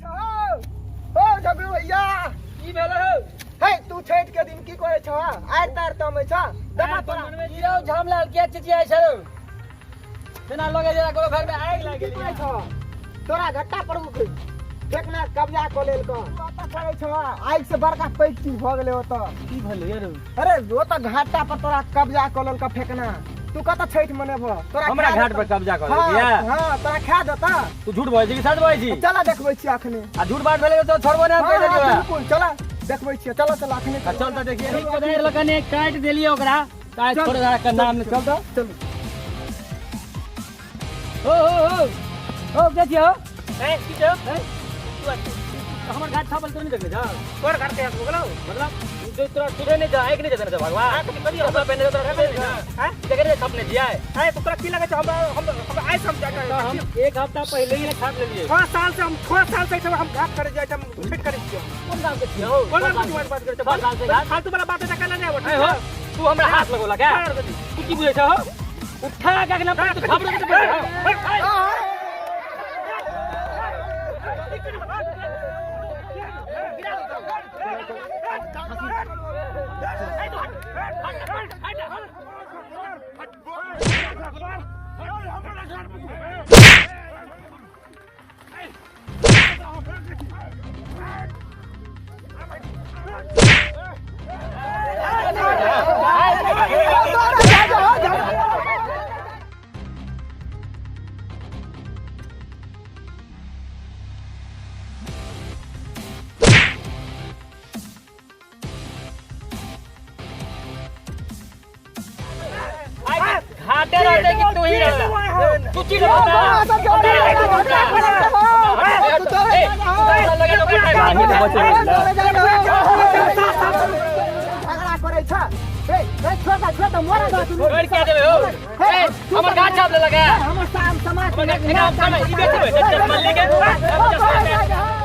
ओ झगड़ू भैया, की भेल हौ? हे, तू छठि के दिन की करै छह? आरि तार तमै छह? देखा तोरा। की रौ झामलाल, किया चिचियाइ छौ? जेना लगे जेना कोनो घर में आगि लागि की गेलै। करै छह? तोरा घट्टा प्रमुख फेकना कब्जा कऽ लेलकऽ। तू ओतऽ करै छह, आगि से बड़का पैघ चीज भऽ गेलै ओतऽ। की भेलै यौ? अरे, ओतऽ घाटा पर तोरा कब्जा कऽ लेलकऽ फेकना। तू कतऽ छठि मनेबह? तोरा हमरा खा घाट देतऽ। पर कब्जा कऽ हाँ, लेलकै या? हाँ, तोरा खा देतऽ। तू झूठ बजै छी कि सच बजै छी? चल, देखबै छियै अखने। आ झूठ बात भेलै तऽ छोड़बो नहि हम, हाँ, कहि हाँ, देलियौ। बिल्कुल, चल देखबै छियै, चल चल अखने। आ चल तऽ देखिए, कोदारि लऽ कने काटि देलियै ओकरा, काटि चल। छोड़ के नाम नहि। चल तऽ। चलू। हो हो हो हो, के छियै हो? ए, की छौ? ए, हमर घाट छापल तो नहीं देखले जा? तोर घर के हो गेलौ? मतलब जो तोरा सुधे नहीं जा, आँखि नहीं जतने जा भगवान। आँखि कथी कपड़ा पहने तोरा सुधे नहीं जा। हैं? देखे रे छपने जिया। ए, तो तोरा की लगै छौ? हम हम हम आइ से हम जा तो हम एक हफ्ता पहले ही छाप लेलिए। 6 साल से, हम 6 साल से एहिठाम हम घाट करे जाइ छी, हम छठि करै छियै। कोन गाँव के छियै हो? कोन गाँव के बात करै छह साल से छै? घाट? फालतू वाला बात एतऽ कैला नहि आबै। ए हो, तू हमरा हाथ लगौला क्या? तू की बुझै छ हो? उठा के ना तू घबरा के पड़े। घाटे रहते कि तू ही रहता? तू की रहता? झगड़ा करै छ? ए, ए, छोड़ दे, छोड़ दे, मरे दे तू। छोड़ के देबे हो? ए, हमर गाछ छाप लेलक है। हमर समाज हमर गाछ, एकरा हम समय ई बेचबै, चश्मा लेके, चश्मा।